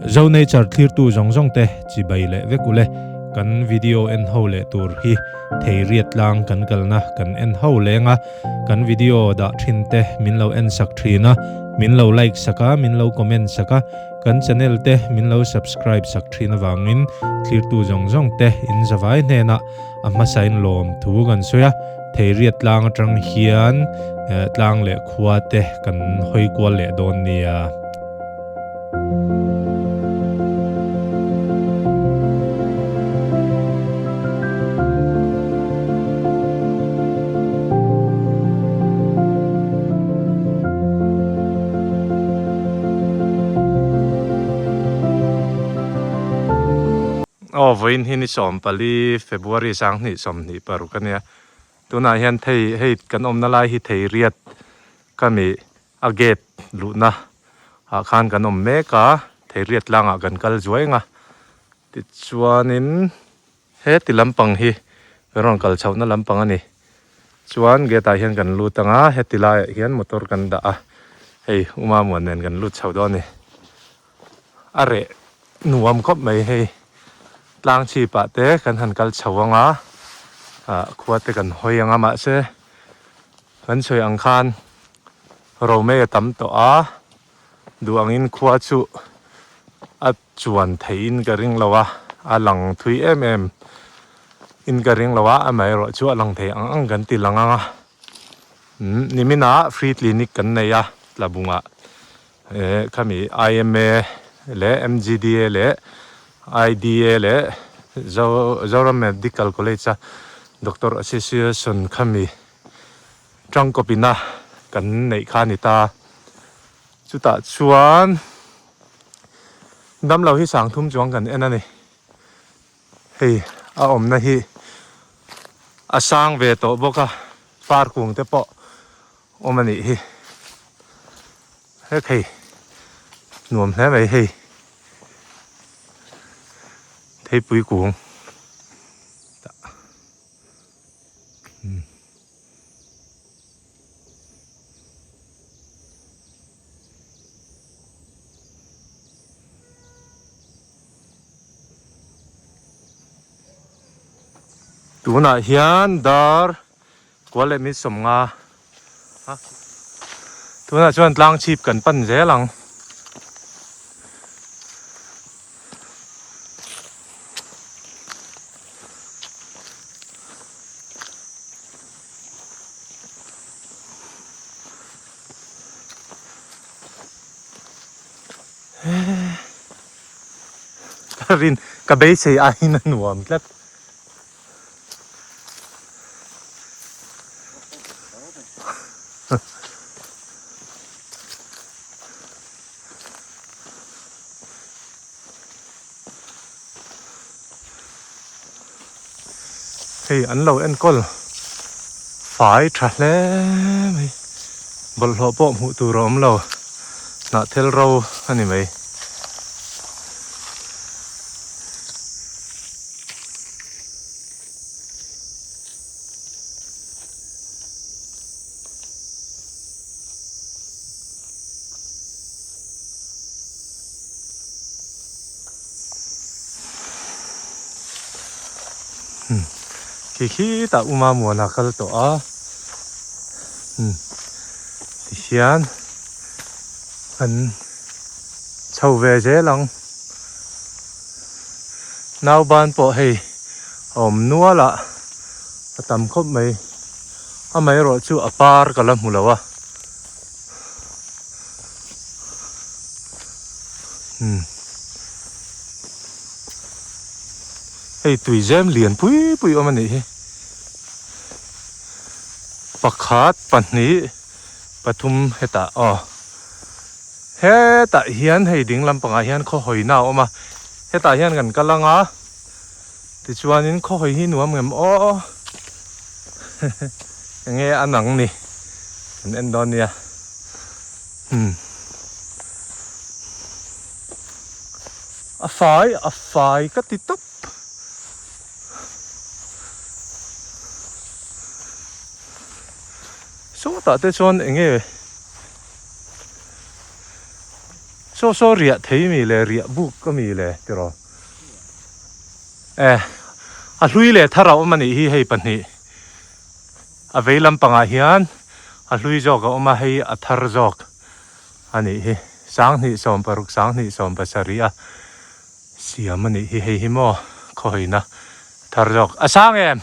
Zo Nature thlirtu zawng zawng te chibai leh vek ule. Kan video en ho leh tur hi Theiriat tlang kan kalna kan en ho leng a, kan video dah thin te min lo en sak thin a, min lo like sak a, min lo comment sak a, kan channel te min lo subscribe sak thin avangin thlirtu zawng zawng te in zavai hnenah a hmasain lawm thu kan sawi a, Theiriat tlang atang hian tlang leh khua te kan hawi kual leh dawn nia. Aw vawiin hi ni 14 February sanghnih 26 a nia tunah hian thei hei kan awmna lai hi thei riat ka mi A gate luhna ah khan kan awm mek a, Theiriat tlangah kan kal zuai ang a, tichuanin heti lampang hi kan rawn kal chhohna lampang a ni. Chuan gate ah hian kan lut ang a, heti laiah hian motor kan dah a, hei Uma Muan nen kan lut chho dawn a ni. A reh nuam khawp mai hei, tlang chhipah te kan han kal chho ang a, ah khua te kan hawi ang a mahse kan sawi ang khan Romei a tam tawh a, duh angin khua chu a chuan theihin ka ring lo a, a lang thui em em in ka ring lo a, amaherawh chu a lang thei ang ang kan ti lang ang a. Umm niminah free clinic kan nei a Tlabungah eh khami IMA leh MGDA leh IDA leh Zoram Medical College a Doctor Association khami tangkawpina kan neih kha a ni ta. Chutah chuan damlo hi sangthum chuang kan en a ni. Hei a awmna hi a sang ve tawh bawk a, far kung te pawh awm a nih hi. Hek hei nuam hle mai hei theipui kung. Tunah hian dar kual leh minute 50 tunah chuan tlang chhip kan pan zel ang. Ka rin ka beisei aiin a nuam tlat. Hei an lo enkawl fai tha hle mai bawlhhlawh pawh hmuh tur a awm lo hnahthel ro a ni mai. Khi khitah Uma Muana kal tawh a tihian kan chho ve zel ang nauban pawh hei a awm nual a a tam khawp mai amaherawh chu a par ka la hmu lo a. Hei tui zem lian pui pui awm a nih hi pakhat pahnih pathum hetah aw hetah hian hei ding lampangah hian khaw hawina a awm a hetah hian kan kal ang a tichuanin khaw hawi hi nuam ngem aw enge a nang ni kan en dawn nia. Umm a fai a fai ka ti tawp. Sawtah te chuan eng nge Saw saw riah thei mi le riah buk a mi le tiraw eh a hlui leh thar a awm a nih hi hei pahnih a vei lampangah hian a hlui zawk a awm a hei a thar zawk a nih hi sanghnih sawmparuk sanghnih sawmpasarih a siam a nih hi hei hi maw khawhawina thar zawk a sang em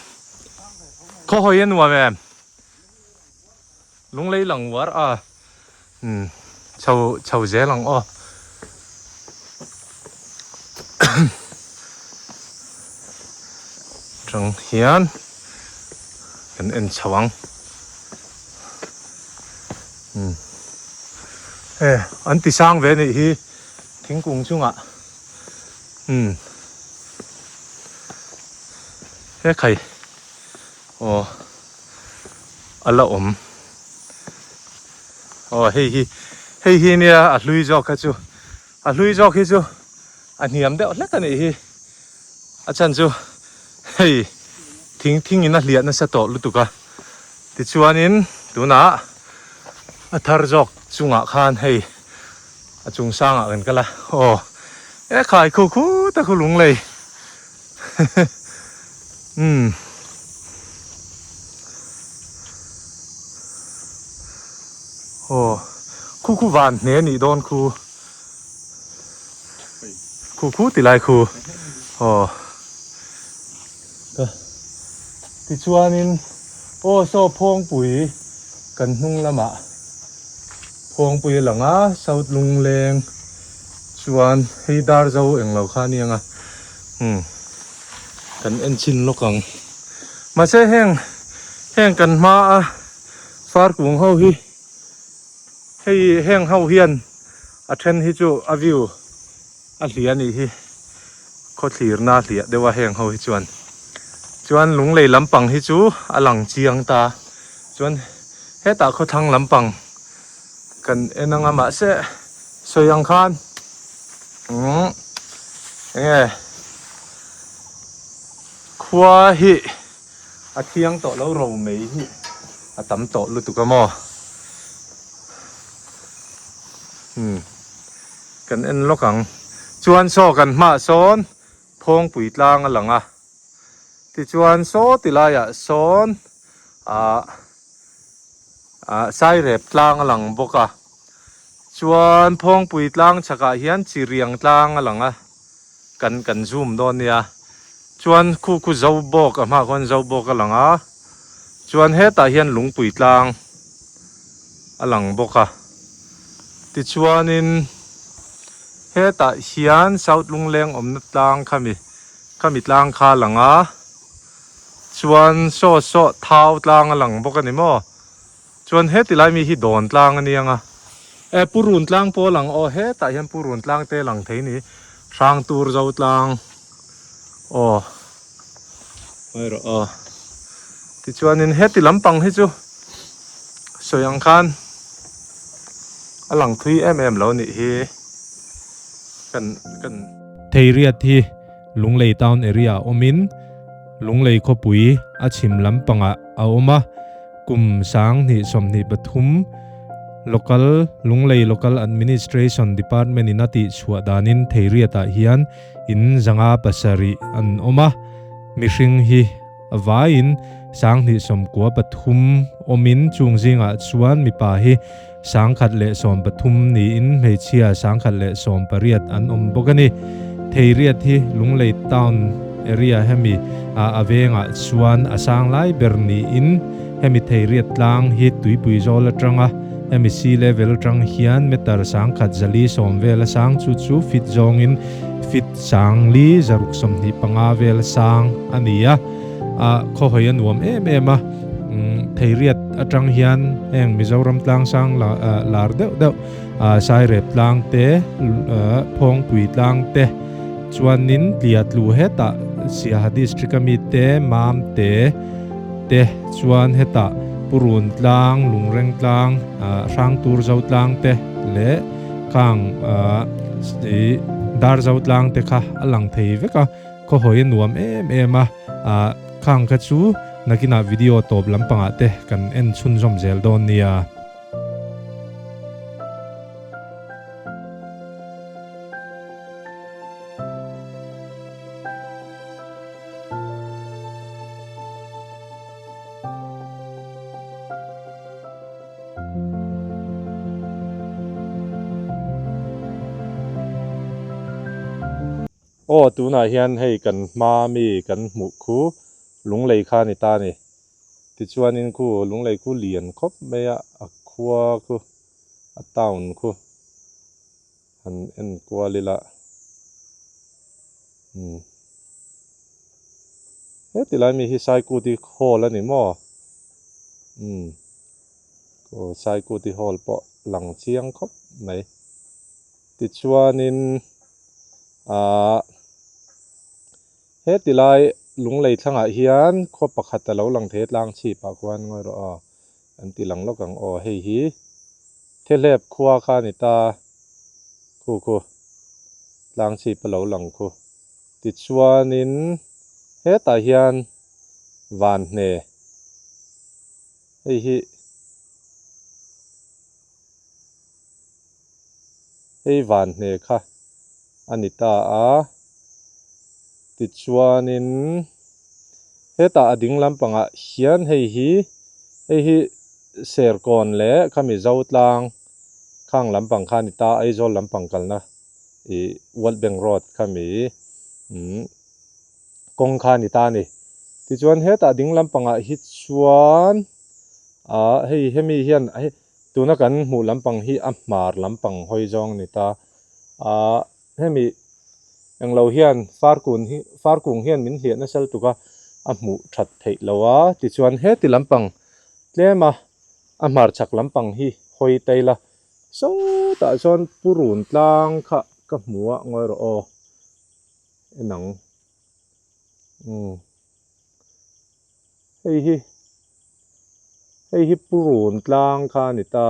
khawhawi a nuam em. Lunglei lang uar a umm chho chho zel ang aw tang hian kan en chho ang umm e an ti sang ve anih hi thingkung chungah umm he khai aw. A la awm aw hei hi hei hi nia a hlui zawk kha chu a hlui zawk hi chu a hniam deuh hlek a nih hi a chhan chu hei thing thing in a hliah nasa tawh lutuk a tichuanin tunah a thar zawk chungah khan hei a chung sangah kan kal a aw e khai khu khut a khu lunglei. Umm. Aw khu khu van hne anih dawn khu. Khu khu ti lai khu. Aw. Tichuanin aw saw phawngpui kan hnung lamah phawngpui a lang a South Lungleng chuan hei dar zo englo kha a nia. Umm kan en chhin lawk ang mahse heng heng kan hma a far kung ho hi hei heng ho hian a then hi chu a view a hliah a nih hi khawthlirna a hliah deuh a heng ho hi chuan chuan lunglei lampang hi chu a lang chiang ta chuan hetah khawthlang lampang kan en ang a mahse sawi ang khan. Umm enge khua hi a thiang tawh lo ro mai hi a tam tawh lutuk a maw umm kan en lawk ang chuan saw kan hmaah sawn phawngpui tlang a lang a tichuan saw ti laiah sawn ah ah sairep tlang a lang bawk a. Chuan Phawngpui tlang chhakah hian Chiriang tlang a lang a, kan kan zoom dawn nia. Chuan khu khu zo bawk a hmaah khuan zo bawk a lang a, chuan hetah hian Lungpui tlang a lang bawk a. Tichuanin hetah hian South Lungleng awmna tlang khami khami tlang kha a lang a, chuan saw saw Thau tlang a lang bawk a ni maw. Chuan heti lai mi hi dawn tlang a niang a, e purun tlang pawh a lang aw hetah hian purun tlang te a lang thei ni, hrang tur zo tlang aw mai rawh aw tichuanin heti lampang hi chu sawi ang khan a lang thui em em lo nih hi kan kan. Theiriat hi Lunglei town area ah awmin Lunglei khawpui a chhim lampangah a awm a, kum 2023 Local Lunglei Local Administration Department in a tihchhuah danin Theiriatah hian in zanga pasarih an awm a, mihring hi a vaiin 2093 awmin chung zingah chuan mipa hi 1013 niin hmeichhia 1018 an awm bawk a ni. Theiriat hi Lunglei Town area hemi a vengah chuan a sang lai ber niin hemi Theiriat tlang hi tuipui zawl atanga hemi sea level atang hian meter 1040 vel a sang chu chu feet zawngin feet 4325 vel a sang a ni a. A khawhawi a nuam em em a, Theiriat atang hian heng Mizoram tlang sang lar deuh deuh Sairep tlang te, Phawngpui tlang te chuanin Tliatlu hetah Siaha district a mi te, Mam te te chuan hetah Purun tlang, Lungreng tlang, Hrangturzo tlang te leh khang Darzo tlang te kha a lang thei vek a. Khawhawi a nuam em em a, ah khang kha chu nakinah video tawp lampangah te kan en chhunzawm zel dawn nia. Aw tunah hian hei kan hma mi kan hmuh khu lunglei kha a ni ta a ni. Tichuanin khu lunglei khu lian khawp mai a, a khua khu a town khu han en kual ila umm heti lai mi hi Saikuti hall a ni maw umm aw Saikuti hall pawh lang chiang khawp mai tichuanin ahh heti lai lunglei thlangah hian khaw pakhat a lo lang thei a tlang chhip ah khuan ngawi rawh aw an ti lang lawk ang aw hei hi Thehlep khua kha a ni ta khu khu tlang chhip a lo lang khu tichuanin hetah hian van hne hei hi hei van hne kha a ni ta a tichuanin hetah a ding lampangah hian hei hi hei hi Serkawn leh khami Zotlang khang lampang kha a ni ta Aizawl lampang kalna ih World Bank Road khami umm kawng kha a ni ta a ni. Tichuan hetah ding lampangah hi chuan ah hei hemi hian hei tuna kan hmuh lampang hi a hmar lampang hawi zawng a ni ta. Ah hemi englo hian farkun hi farkung hian min hliah nasa lutuk a a hmuh that theih lo a. Tichuan heti lampang tlem a a hmar chhak lampang hi hawi tail a sawtah chuan purun tlang kha ka hmu a ngawi rawh aw en ang umm hei hi hei hi purun tlang kha a ni ta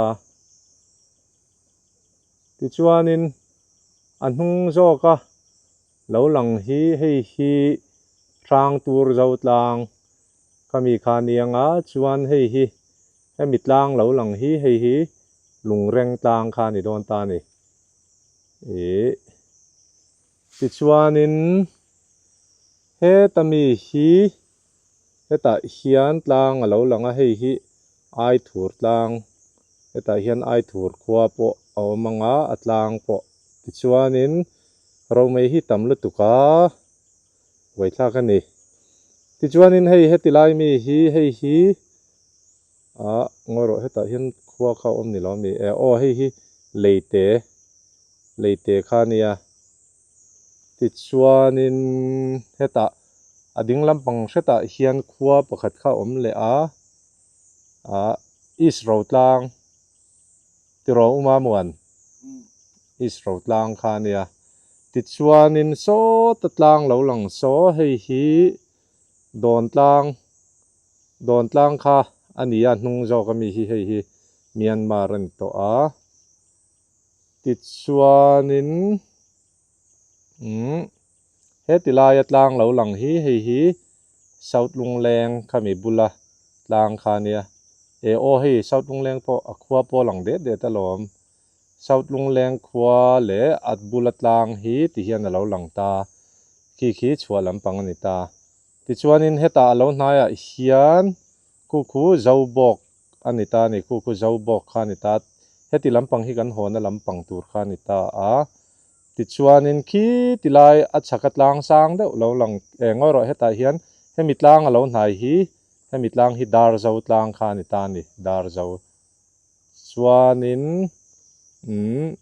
tichuanin a hnung zawka lo lang hi hei hi hrang tur zo tlang khami kha a ni ang a chuan hei hi hemi tlang lo lang hi hei hi lungreng tlang kha a ni dawn ta a ni ih. Tichuanin heta mi hi hetah hian tlang a lo lang a, hei hi Aithur tlang, hetah hian Aithur khua pawh a awm ang a, a tlang pawh. Tichuanin romei hi tam lutuk a, buaithlak a ni. Tichuanin hei heti lai mi hi hei hi ah ngawi rawh hetah hian khua kha a awm ni lo a mi e, aw hei hi leite. Leite kha a nia. Tichuanin hetah a ding lampang hretah hian khua pakhat kha a awm leh a, ah East Rotlang tiraw Uma Muan? East Rotlang kha a nia. Tichuanin sawta tlang lo lang saw hei hi Dawntlang Dawntlang kha a ni a, hnung zawk ami hi hei hi Myanmar a ni tawh a. Tichuanin umm heti laia tlang lo lang hi hei hi South Lungleng khami bula tlang kha a nia. E aw hei South Lungleng pawh a khua pawh a lang det det alawm. South Lungleng khua leh a bula tlang hi ti hian a lo lang ta. Khi khi chhuah lampang a ni ta. Tichuanin hetah a lo hnaiah hian khu khu Zobawk a ni ta a ni, khu khu zo bawk kha a ni ta. Heti lampang hi kan hawna lampang tur kha a ni ta a. Tichuanin khi ti lai a chhaka tlang sang deuh lo lang eh ngawi rawh hetah hian hemi tlang a lo hnai hi hemi tlang hi dar zo tlang kha a ni ta a ni, dar zo. Chuanin umm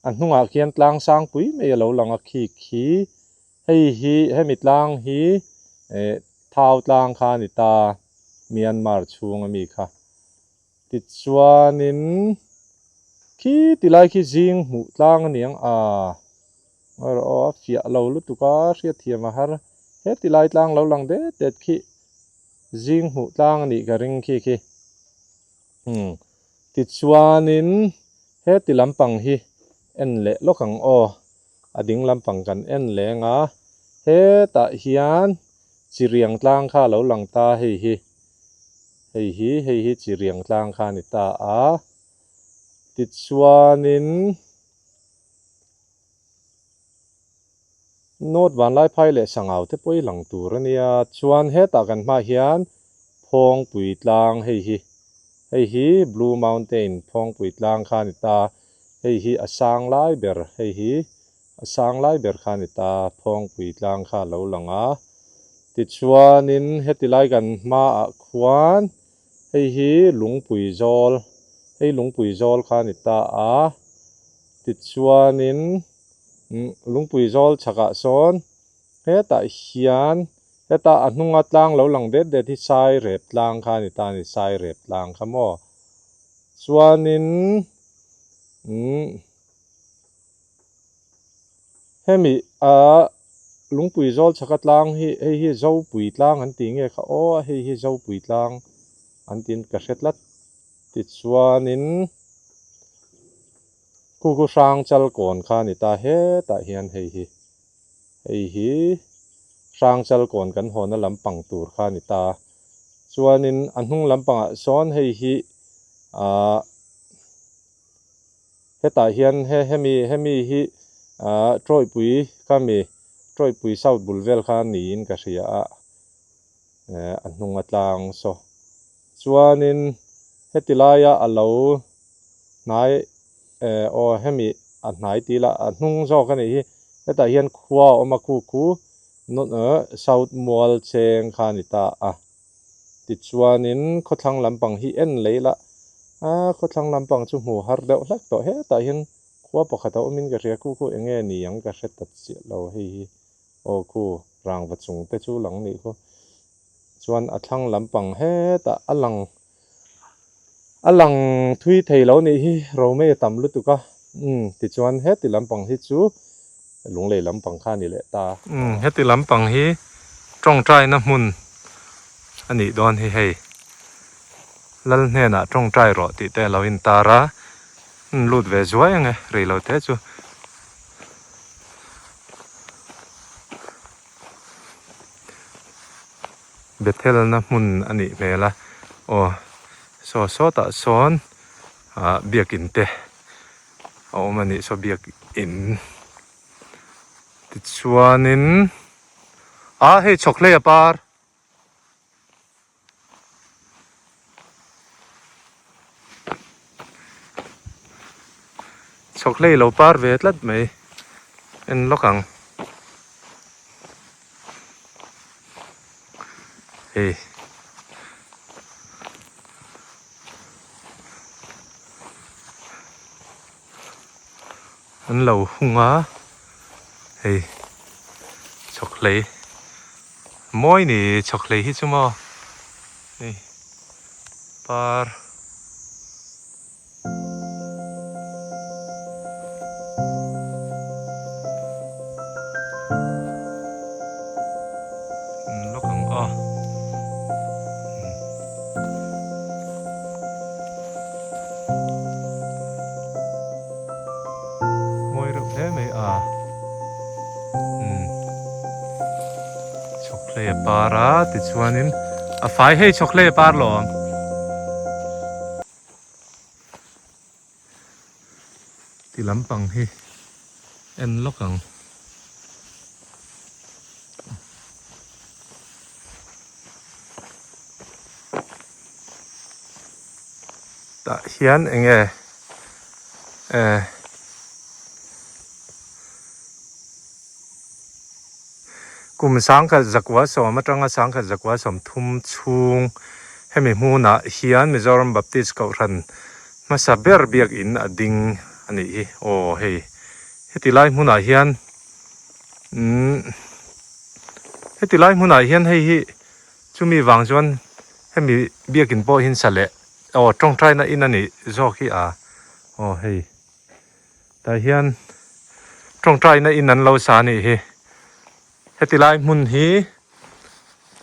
a hnungah khian tlang sang pui mai a lo lang a khi khi Hei hi hemi tlang hi eh thau tlang kha a ni ta, Myanmar chhung ami kha. Tichuanin khi ti lai khi zing hmuh tlang a ni ang a, ngawi rawh aw a fiah lo lutuk a hriatthiam a har. He ti lai tlang lo lang det det khi zing hmuh tlang a nih ka ring khi khi. Umm tichuanin heti lampang hi en leh lawk ang aw. A ding lampang kan en leng a, hetah hian chiriang tlang kha a lo lang ta hei hi, hei hi hei hi chiriang tlang kha a ni ta a, tichuanin North Vanlaiphai leh Sangau te pawh hi lang tur a nia, chuan hetah kan hmaah hian Phawngpui tlang hei hi, hei hi Blue Mountain Phawngpui tlang kha a ni ta. Hei hi a sang lai ber, hei hi A sang lai ber kha a ni ta, Phawngpui tlang kha a lo lang a. Tichuanin heti lai kan hmaah khuan hei hi lungpui zawl, hei lungpui zawl kha a ni ta a. Tichuanin lungpui zawl chhakah sawn hetah hian heta a hnunga tlang lo lang det det hi Sairep tlang kha a ni ta a ni, Sairep tlang kha maw. Chuanin umm. Hemi a lungpui zawl chhaka tlang hi hei hi Zopui tlang an tih nge kha aw hei hi Zopui tlang an tiin ka hre tlat tichuanin khu khu hrang chal kawn kha a ni ta hetah hian hei hi hei hi hrang chal kawn kan hawna lampang tur kha a ni ta chuanin a hnung lampangah sawn hei hi ahh. Hetah hian he hemi hemi hi ah tawihpui kha mi tawihpui south bul vel kha niin ka hria a eh a hnung a tlang saw chuanin heti laia a lo hnai eh aw hemi a hnai tih lah a hnung zawk a nih hi hetah hian khua a awm a khu khu south mual cheng kha a ni ta a. Tichuanin khawthlang lampang hi en lei la, a khawthlang lampang chu hmu har deuh hlek tawh hetah hian khua pakhat a awmin ka hria khu khu eng nge ni ang ka hre ta chiah lo hei hi aw khu rangva chung te chu lang nih khu chuan a thlang lampang hetah a lang a lang thui thei lo nih hi romei a tam lutuk a umm tichuan heti lampang hi chu lunglei lampang kha a ni leh ta. Umm heti lampang hi tawngtaina hmun a nih dawn hi hei lal hnenah tawngtai rawh tih te a lo intar a lut ve zuai ang e rei lo te chu. Bethelna hmun a nih hmel a aw saw sawtah sawn ah biakin te a awm a nih saw biakin tichuanin ah hei chhawkhlei a par. Chhawkhlei lo par ve tlat mai en lawk ang hei an lo hung a hei chhawkhlei. Mawi ni chhawkhlei hi chu maw hei par lawk ang aw. Mawi reuh hle mai a. Chhawkhlei a par a tichuanin a fai hei chhawkhlei a par lo ang. Ti lampang hi en lawk ang. Tah hian eng nge eh Kum sangkhat zakua sawm atanga sangkhat zakua sawmthum chhung hemi hmunah hian Mizoram Baptist Kohhran hmasa ber biakin a ding a nih hi. Aw hei heti lai hmunah hian umm heti lai hmunah hian hei hi chumi vang chuan hemi biakin pawh hi sa leh aw tawngtaina in a nih zawk hi a aw hei. Tah hian tawngtaina in an lo sa anih hi. Heti lai hmun hi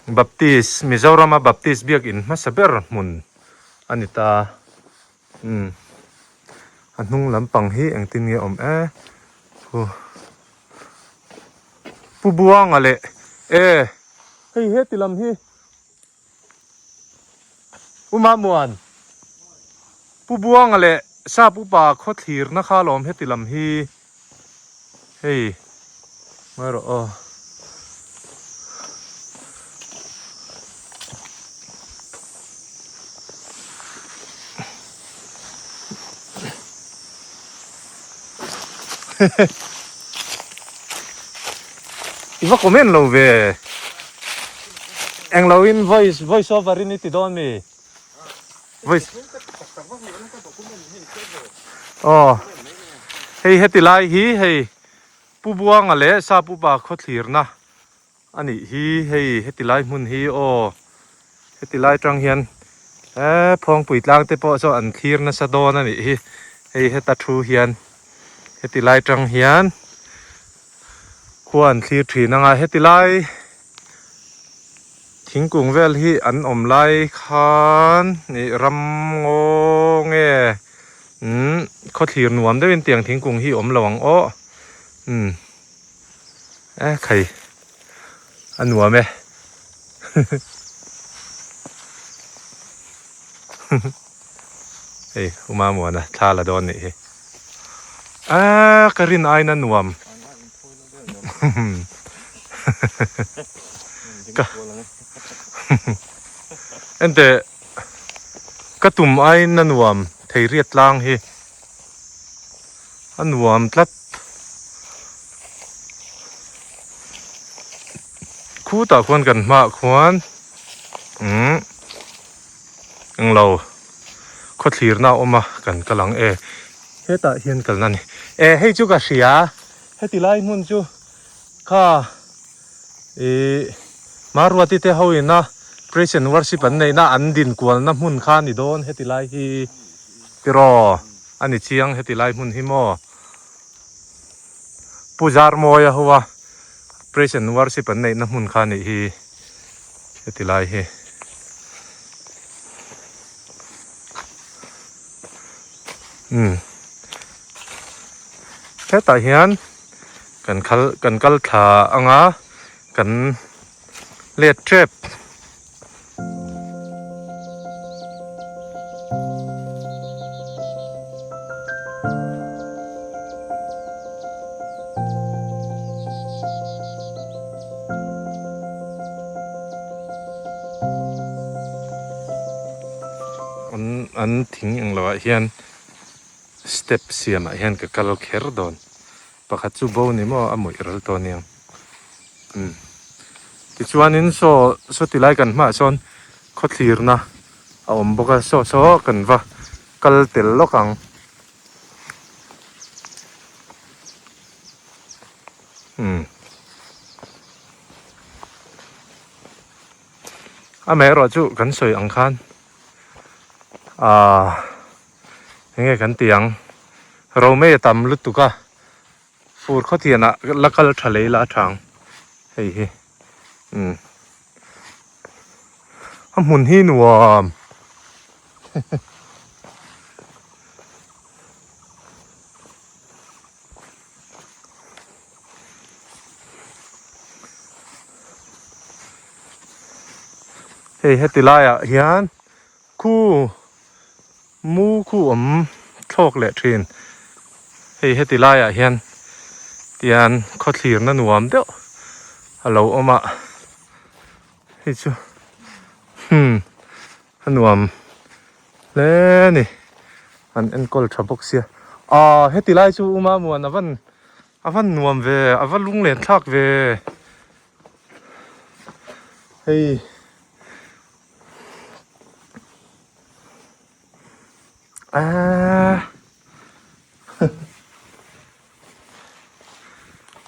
Baptist, Mizorama Baptist biakin hmasa ber hmun a ni ta. Umm a hnung lampang hi engtin nge awm e hu Pu Buanga leh e hei heti lam hi. Pu Mamuan, Pu Buanga leh Sap upa khaw thlirna kha lawm heti lam hi hei ngawi rawh aw. I va comment lo ve. Englo in voice voice over in i ti dawn mi? Voice Aw hei heti lai hi hei Pu Buanga leh Sa Pupa khawthlirna a nih hi hei heti lai hmun hi aw heti lai tang hian eh Phawngpui tlang te pawh saw an thlir nasa dawn a nih hi hei heta thu hian heti lai tang hian khua an thlir thin anga heti lai thingkung vel hi an awm lai khan ih ram ngaw nge umm khawthlir nuam deuhin tiang thingkung hi awm lo ang aw umm. E khai a nuam e hei uma muana thla la dawn nih hi a ka rin aina nuam ka ente ka tum aina nuam thei riat tlang hi a nuam tlat. Khutah khuan kan hmaah khuan umm englo khawthlirna a awm a kan kal ang e hetah hian kalna a ni e hei chu ka hria heti lai hmun chu kha ih Maruati te ho ina praise and worship an neihna an din kualna hmun kha a ni dawn heti lai hi tiraw a ni chiang heti lai hmun hi maw. Pu Zarmawia ho a praise and worship an neihna hmun kha anih hi heti lai hi. Umm hetah hian kan khal kan kal thla anga kan let tep. An an thing eng lo ah hian step siam ah hian ka kal kher dawn pakhat chu bo ni maw a mawih ral tawh aniang. Umm tichuanin saw saw ti lai kan hmaah sawn khawthlirna a awm bawk a saw saw kan va kal tel lawk ang. Umm amaherawh chu kan sawi ang khan ahh enge kan tih ang romei a tam lutuk a. Fur khawthianah la kal tha lei la a thang hei hi umm a hmun hi nuam hei heti laiah hian khu Mu khu awm thlawk leh thin. Hei heti laiah hian tian khawthlirna nuam deuh a lo awm a, hei chu hmm a nuam hle a ni. An enkawl tha bawk sia. Aaa heti lai chu Uma Muan a van a van nuam ve a va lunglen thlak ve hei. Aaa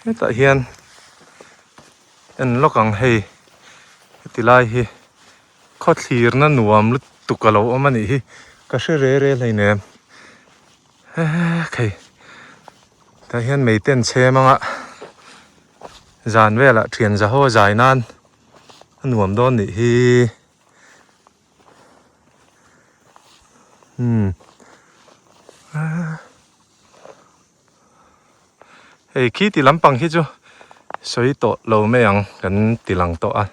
hetah hian en lawk ang hei heti lai hi khawthlirna nuam lutuk a lo awm a nih hi ka hre re re hleinem eee khei tah hian mei ten chhem anga zan velah thian za haw zai nan a nuam dawn nih hi. Umm hei khi ti lampang hi chu sawi tawh lo mai ang kan ti lang tawh a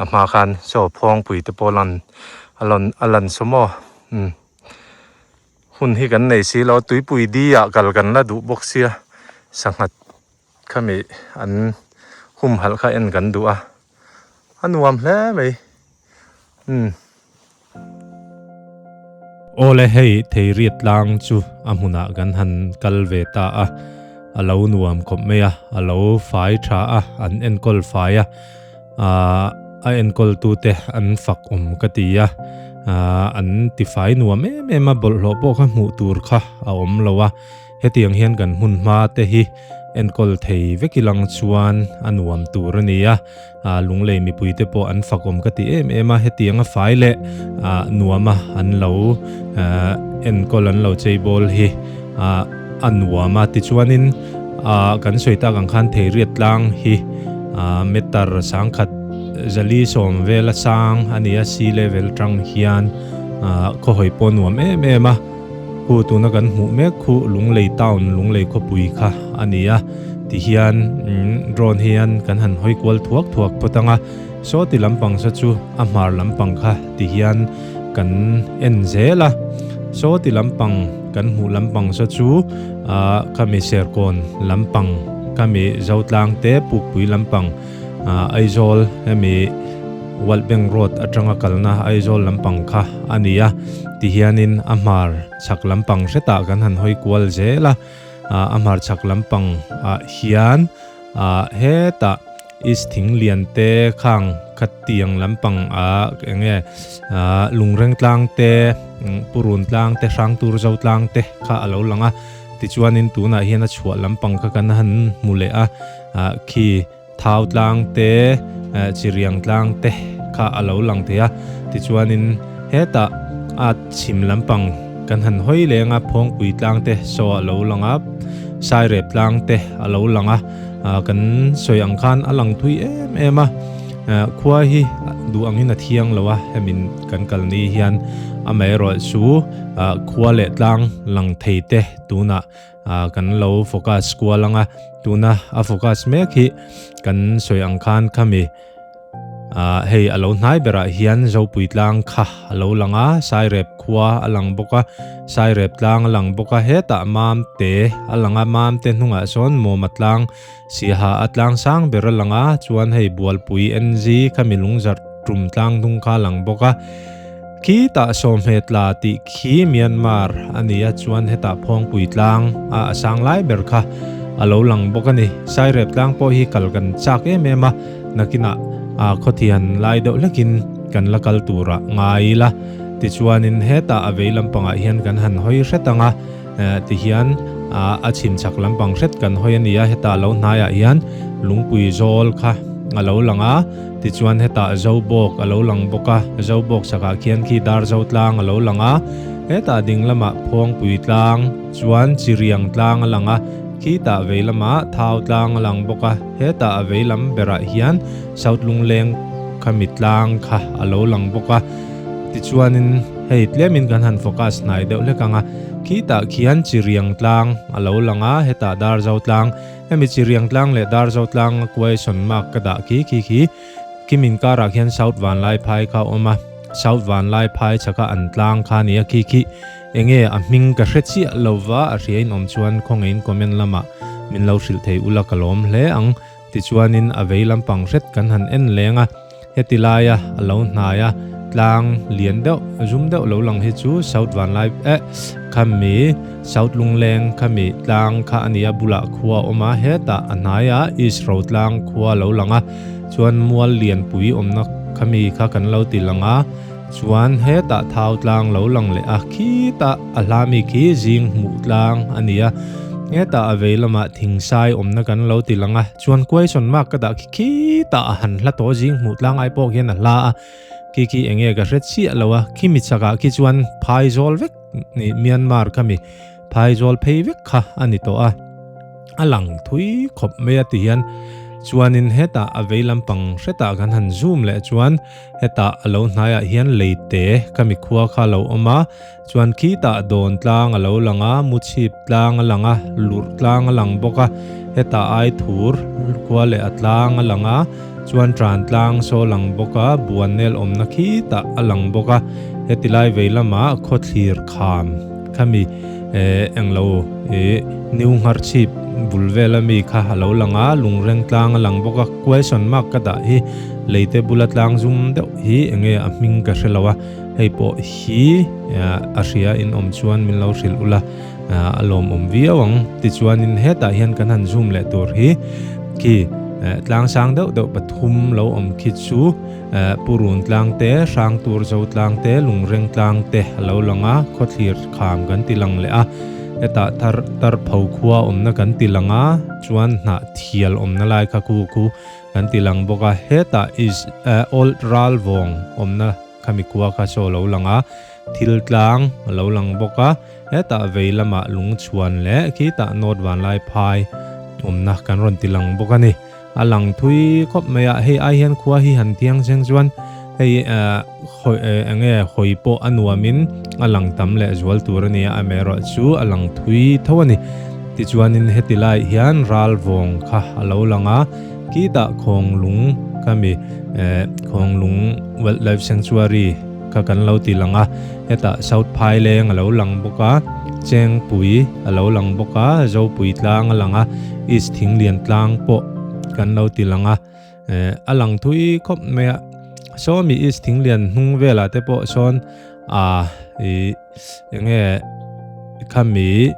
a hma khan saw phawngpui te pawh lan a lawn a lan saw maw umm hun hi kan nei si lo tuipui di ah kal kan la duh bawk sia sangha khami an humhalh kha en kan duh a. A nuam hle mai umm. Awle hei thei riat tlang chu a hmunah kan han kal ve ta a, a lo nuam khawp mai a, a lo fai tha a, an enkawl fai a, ahh a enkawl tute an fak awm ka ti a, ahh an tifai nuam em em a, bawlhhlawh pawh kha hmuh tur kha a awm lo a. Hetiang hian kan hmun hma te hi enkawl thei vek ilang chuan a nuam tur a ni a, Lunglei mipui te pawh an fakawm ka ti em em a, hetiang a fai leh nuam a an lo enkawl an lo cheibawl hi a nuam a. Tichuanin kan sawi tak ang khan Theiriat tlang hi meter sangkhat zali sawm vela sang a ni a, sea level tang hian khawhawi pawh a nuam em em a. Khu tuna kan hmuh mek khu Lunglei town, Lunglei khawpui kha a ni a, tihian drone hian kan han hawi kual thuak thuak phawt ang a, saw ti lampang saw chu a hmar lampang kha tihian kan en zel a, saw ti lampang kan hmuh lampang saw chu ah khami Serkawn lampang khami Zotlang te Pukpui lampang ah Aizawl hemi World Bank Road atanga kalna Aizawl lampang kha a ni a, tihianin a hmar chhak lampang hretah kan han hawi kual zel a, a hmar chhak lampang ah hian ah hetah East thing lian te khang khatiang lampang ah eng nge ah Lungreng tlang te Purun tlang te Hrangtur zo tlang te kha a lo lang a, tichuanin tunah hian a chhuah lampang kha kan han hmu leh a, ah khi. Thau tlang te, Chiriang tlang te kha a lo lang thei a, tichuanin hetah a chhim lampang kan han hawi leng a, Phawngpui tlang te saw a lo lang a, Sairep tlang te a lo lang a, kan sawi ang khan a lang thui em em a, khua hi duh angin a thiang lo a, hemi kan kal ni hian amaherawh chu khua leh tlang lang thei te tunah ah kan lo focus kual ang a tuna a focus mek hi kan sawi ang khan khami ah hei a lo hnai berah hian zopui tlang kha a lo lang a sairep khua a lang bawk a sairep tlang a lang bawk a hetah mam te a lang a mam te hnungah sawn mawma tlang siaha a tlang sang ber a lang a chuan hei bualpui NG khami lungzarh tum tlang hnung kha a lang bawk a. Khitah sawmhne tla tih khi Myanmar a ni a, chuan hetah Phawngpui tlang a a sang lai ber kha a lo lang bawk a ni. Sairep tlang pawh hi kal kan chak em em a, nakinah a khawthian lai deuh hlekin kan la kal turah ngai ila. Tichuanin hetah a vei lampangah hian kan han hawi hret ang a, tihian a chhim chak lampang hret kan hawi a ni a, hetah lo hnaiah hian lungpui zawl kha a lo lang a. Tichuan hetah Zobawk a lo lang bawk a, Zobawk chakah khian khi Darzo tlang a lo lang a, hetah ding lamah Phuangpui tlang chuan Chiriang tlang a lang a, khitah vei lamah Thau tlang a lang bawk a, hetah a vei lam berah hian South Lungleng khami tlang kha a lo lang bawk a. Tichuanin hei tlemin kan han focus hnai deuh hlek ang a, khitah khian Chiriang tlang a lo lang a, hetah Darzo tlang Hemi Chiriang tlang leh Darzo tlang a question mark ka dah khi khi khi Kim inkarah khian South Vanlai phai kha a awm a, South Vanlai phai chhaka an tlang kha a ni a khi khi enge a hming ka hre chiah lo va a hria in awm chuan khawngaihin comment lamah min lo hrilh thei ula ka lawm hle ang. Tichuanin a vei lampang hret kan han en leng a. Heti laia a lo hnai a, tlang lian deuh, zum deuh lo lang hi chu South Vanlai eh khami South Lungleng khami tlang kha a ni a, bulah khua a awm a, hetah a hnaiah East Rotlang khua a lo lang a, chuan mual lianpui awmna khami kha kan lo ti lang a, chuan hetah thau tlang lo lang leh a, khitah a hlami khi zing hmuh tlang a ni a, hetah a vei lamah thingsai awmna kan lo ti lang a, chuan question mark ka dah khi. Khitah a han hla tawh zing hmuh tlang ai pawh khian a hla a, khi khi eng nge ka hre chiah lo a, khi mi chakah khi chuan phaizawl vek ni Myanmar kha mi phaizawl phei vek kha a ni tawh a, a lang thui khawp mai a ti hian chuanin hetah a vei lampang hretah kan han zoom leh chuan hetah a lo hnaiah hian leite kha mi khua kha a lo awm a, Chuan khitah dawn tlang a lo lang a, muchhip tlang a lang a, lurh tlang a lang bawk a, hetah ai thur khua leh a tlang a lang a, chuan tran tlang saw lang bawk a, buannel awmna khitah a lang bawk a, heti lai vei lamah khawthlir kham khami eh englo ih new ngharchhip bul vel ami kha a lo lang a, lungreng tlang a lang bawk a, question mark ka dah hi leite bula tlang zum deuh hi enge a hming ka hre lo a. Hei pawh hi a hria in awm chuan min lo hrilh ula. a lawmawm viau ang. Tichuanin hetah hian kan han zoom leh tur hi khi tlang sang deuh deuh pathum lo awm khi chu Purun tlang te, Hrangtur zo tlang te, Lungreng tlang te a lo lang a, khawthlir kham kan ti lang leh a. Hetah thar tarpho khua awmna kan ti lang a, chuan hnah thial awmna lai kha khu khu kan ti lang bawk a. Hetah is Old Ralvawng awmna khami khua kha saw a lo lang a, thil tlang a lo lang bawk a. Hetah vei lamah lungchhuan leh khitah North Vanlaiphai awmna kan rawn ti lang bawk a ni. A lang thui khawp mai a, hei ai hian khua hi han thiang cheng chuan hei hawi eng nge hawi pawh a nuamin a lang tam leh zual tur a ni a, amaherawh chu a lang thui tho a ni. Tichuanin heti laiah hian ral vawng kha a lo lang a, khitah Khawnglung kha mi Khawnglung Wildlife Sanctuary kha kan lo ti lang a, hetah South Phaileng a lo lang bawk a, Chengpui a lo lang bawk a, Zopui tlang a lang a, East Thinglian tlang pawh kan lo ti lang a, eh a lang thui khawp mai a, sawmi East Thinglian hnung velah te pawh sawn ah ih eng nge khami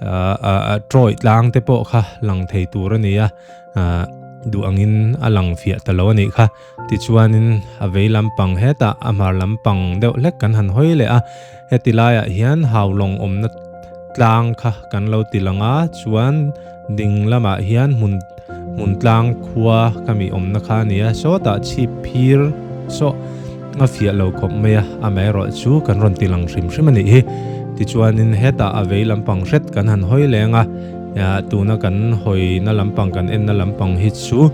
ah trawih tlang te pawh kha lang thei tur a ni a, ah duh angin a lang fiah ta lo a nih kha. Tichuanin a vei lampang hetah a hmar lampang deuh hlek kan han hawi leh a, heti laiah hian haulawng awmna tlang kha kan lo ti lang a, chuan ding lamah hian hmun hmun tlang khua ka mi awmna kha a ni a, sawtah chhip phir saw a fiah lo khawp mai a, amaherawh chu kan rawn ti lang hrim hrim a nih hi. Tichuanin hetah a vei lampang hret kan han hawi leng a. Tuna kan hawina lampang kan enna lampang hi chu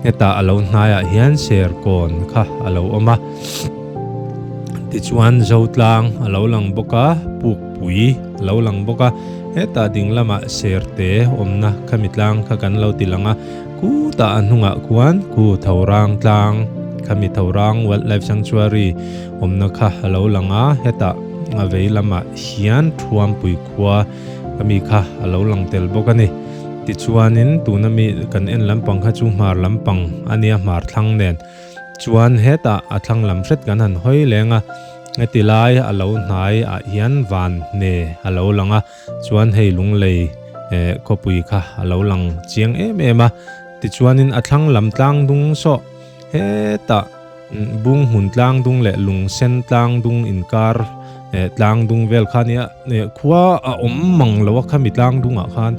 hetah a lo hnaiah hian serkawn kha a lo awm a, tichuan Zotlang a lo lang bawk a, Pukpui a lo lang bawk a, hetah ding lamah serte awmna khami tlang kha kan lo ti lang a, kutah a hnungah khuan khu Thorang tlang khami Thorang Wildlife Sanctuary awmna kha a lo lang a, hetah a vei lamah hian Thuampui khua. Ka mi kha a lo lang tel bawk a ni. Tichuanin tuna mi kan en lampang kha chu hmar lampang a nia hmar thlang nen chuan hetah a thlang lam hret kan han hawi leng a, heti lai a lo hnai ah hian van hne a lo lang a, chuan hei lunglei eh khawpui kha a lo lang chiang em em a. Tichuanin a thlang lam tlang dung saw hetah. Bung hmun tlang dung leh lung sen tlang dung inkar eh tlang dung vel kha nia eh khua a awm mang lo a khami tlang dungah khan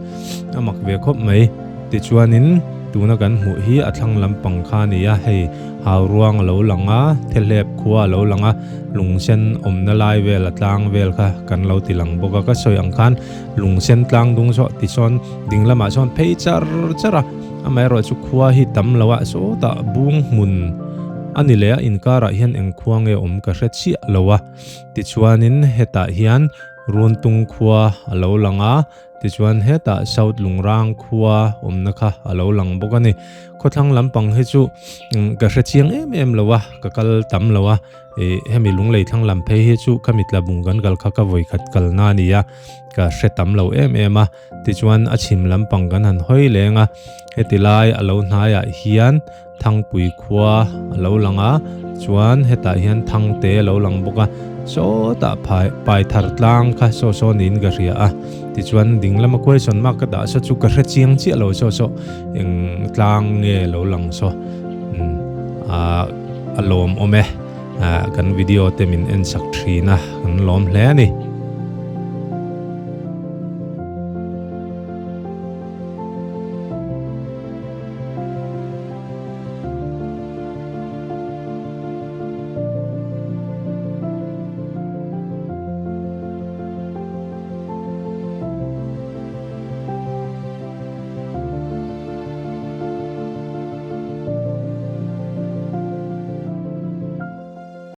a mak ve khawp mai tichuanin tuna kan hmuh hi a thlang lampang kha a ni a hei hau ruang a lo lang a thehlep khua a lo lang a lung sen awmna lai vel a tlang vel kha kan lo ti lang bawk a ka sawi ang khan lung sen tlang dung saw tisawn ding lamah sawn phei char char a. Amaherawh chu khua hi tam lo a, sawtah bung hmun a ni leh a, inkarah hian eng khua nge awm ka hre chiah lo a. Tichuanin hetah hian Runtung khua a lo lang a, tichuan hetah South Lungrang khua awmna kha a lo lang bawk a ni. Khawthlang lampang hi chu ka hre chiang em em lo a, ka kal tam lo a, ih hemi lunglei thlang lam phei hi chu ka mitla bung kan kal kha ka vawikhat kalna a ni a, ka hre tam lo em em a. Tichuan a chhim lampang kan han hawi leng a, heti lai a lo hnaiah hian Thangpui khua a lo lang a, chuan hetah hian Thangte a lo lang bawk a, sawtah phai pai thar tlang kha saw saw niin ka hria a, tichuan ding lama question mark ka dah saw chu ka hre chiang chiah lo saw saw eng tlang nge lo lang saw umm a lawmawm e, kan video te min en sak thin a, kan lawm hle a ni.